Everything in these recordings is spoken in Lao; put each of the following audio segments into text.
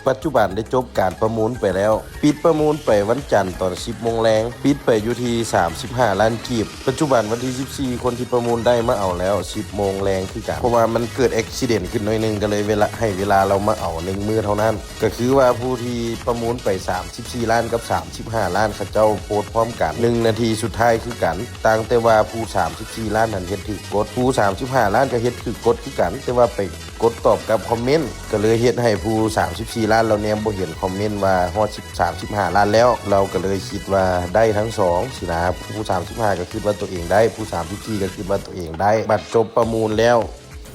ປັດຈຸບັນໄດ້ຈົບການປະມູນໄປແລ້ວ. ປິດປະມູນໄປວັນຈັນຕອນສິບໂມງແລງ, ປິດໄປຢູ່ທີ່ສາມສິບຫ້າລ້ານກີບ. ປັດຈຸບັນວັນທີສິບສີ່ ຄົນທີ່ປະມູນໄດ້ມາເອົາແລ້ວສິບໂມງແລງຄືກັນ, ເພາະວ່າມັນເກີດແອັກຊີເດັນຂຶ້ນໜ້ອຍໜຶ່ງ, ກໍເລີຍເວລາ ໃຫ້ເວລາລາວມາເອົາໜຶ່ງມື້ເທົ່ານັ້ນ. ກໍຄືວ່າຜູ້ທີ່ປະມູນໄປສາມສິບສີ່ລ້ານກັບສາມສິບຫ້າລ້ານ ເຂົາເຈົ້າໂພສພ້ອມກັນໜຶ່ງນາທີສຸດທ້າຍຄືກັນ, ຕ່າງແຕ່ວ່າຜູ້ສາມສິບສີ່ລ້ານຫັ້ນເຮັດຖືກກົດ, ຜູ້ສາມສິບຫ້າລ້ານກໍເຮັດຖືກກົດຄືກັນ, ແຕ່ວ່າໄປ ກົດຕອບກັບຄອມເມັນ, ກໍເລີຍເຮັດໃຫ້ຜູ້ສາມສິບສີ່ລ້ານລາວແນມບໍ່ເຫັນຄອມເມັນວ່າຮອດສິບ ສາມສິບຫ້າລ້ານແລ້ວ, ລາວກໍເລີຍຄິດວ່າໄດ້ທັງສອງຊີ້ນະ, ຜູ້ສາມສິບຫ້າກໍຄິດວ່າຕົວເອງໄດ້, ຜູ້ສາມສິບສີ່ກໍຄິດວ່າຕົວເອງໄດ້. ບັດຈົບປະມູນແລ້ວ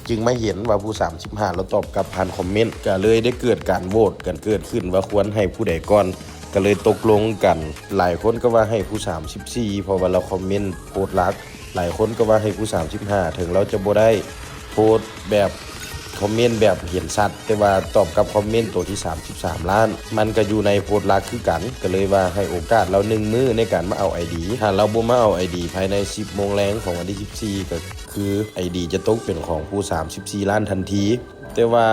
ຈຶ່ງມາເຫັນວ່າຜູ້ສາມສິບຫ້າລາວຕອບກັບຜ່ານຄອມເມັນ, ກໍເລີຍໄດ້ເກີດການໂຫວດກັນເກີດຂຶ້ນວ່າຄວນໃຫ້ຜູ້ໃດກ່ອນ, ກໍເລີຍຕົກລົງກັນ, ຫຼາຍຄົນກໍວ່າໃຫ້ຜູ້ສາມສິບສີ່ ເພາະວ່າລາວຄອມເມັນໂພສຫຼັກ, ຫຼາຍຄົນກໍວ່າໃຫ້ຜູ້ສາມສິບຫ້າ ເຖິງລາວຈະບໍ່ໄດ້ໂພສແບບຄອມເມັນແບບເຫັນຊັດ, ແຕ່ວ່າຕອບກັບຄອມເມັນໂຕທີ່ສາມສິບສາມລ້ານ ມັນກໍຢູ່ໃນໂພສຫຼັກຄືກັນ, ກໍເລີຍວ່າໃຫ້ໂອກາດລາວໜຶ່ງມື້ໃນການມາເອົາໄອດີ. ຖ້າລາວບໍ່ມາເອົາໄອດີພາຍໃນສິບໂມງແລງຂອງວັນທີສິບສີ່ ກໍຄືໄອດີຈະຕົກເປັນຂອງຜູ້ສາມສິບສີ່ລ້ານທັນທີ, ແຕ່ວ່າ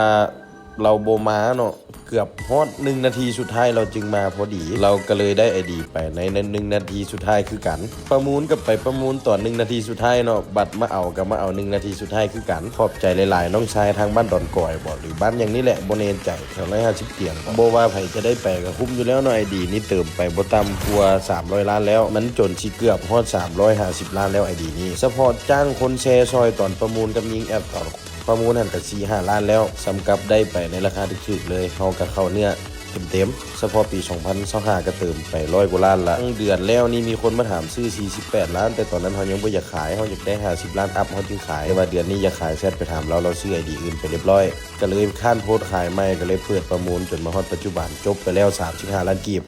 ລາວບໍ່ມາເນາະ, ເກືອບຮອດໜຶ່ງນາທີສຸດທ້າຍລາວຈຶ່ງມາພໍດີ, ລາວກໍເລີຍໄດ້ໄອດີໄປໃນໜຶ່ງນາທີສຸດທ້າຍຄືກັນ. ປະມູນກໍໄປປະມູນຕອນໜຶ່ງນາທີສຸດທ້າຍເນາະ, ບັດມາເອົາກໍມາເອົາໜຶ່ງນາທີສຸດທ້າຍຄືກັນ. ຂອບໃຈຫຼາຍໆ ນ້ອງຊາຍທາງບ້ານດອນກອຍບໍ ຫຼື ບ້ານຫຍັງນີ້ແຫຼະ ບໍ່ແນ່ໃຈ, ແຖວຮ້ອຍຫ້າສິບຕຽງບໍ. ບໍ່ວ່າໃຜຈະໄດ້ໄປກໍຄຸ້ມຢູ່ແລ້ວເນາະ, ໄອດີນີ້ເຕີມໄປບໍ່ຕ່ຳກວ່າສາມຮ້ອຍລ້ານແລ້ວ, ມັນຈົນຊິເກືອບຮອດສາມຮ້ອຍຫ້າສິບລ້ານແລ້ວ ໄອດີນີ້. ສະເພາະຈ້າງຄົນແຊຊ່ອຍຕອນປະມູນກັບຍິງແອັດຕອນ ປະມູນຫັ້ນກະສີ່ຫ້າລ້ານແລ້ວ, ສ່ຳກັບໄດ້ໄປໃນລາຄາຖືກໆເລີຍ, ເຮົາກະເຂົ້າເນື້ອເຕັມໆ. ສະເພາະປີສອງພັນຊາວຫ້າກະເຕີມໄປຮ້ອຍກວ່າລ້ານລະ. ເດືອນແລ້ວນີ້ມີຄົນມາຖາມຊື້ສີ່ສິບແປດລ້ານ, ແຕ່ຕອນນັ້ນເຮົາຍັງບໍ່ຢາກຂາຍ, ເຮົາຢາກໄດ້ຫ້າສິບລ້ານອັບເຮົາຈຶ່ງຂາຍ. ແຕ່ວ່າເດືອນນີ້ຢາກຂາຍ, ແຊັດໄປຖາມລາວ, ລາວຊື້ໄອດີອື່ນໄປລຽບລ້ອຍ, ກະເລີຍຄ້ານໂພສຂາຍໃໝ່, ກະເລີຍເປີດປະມູນຈົນມາຮອດປັດຈຸບັນ, ຈົບໄປແລ້ວສາມສິບຫ້າລ້ານກີບ.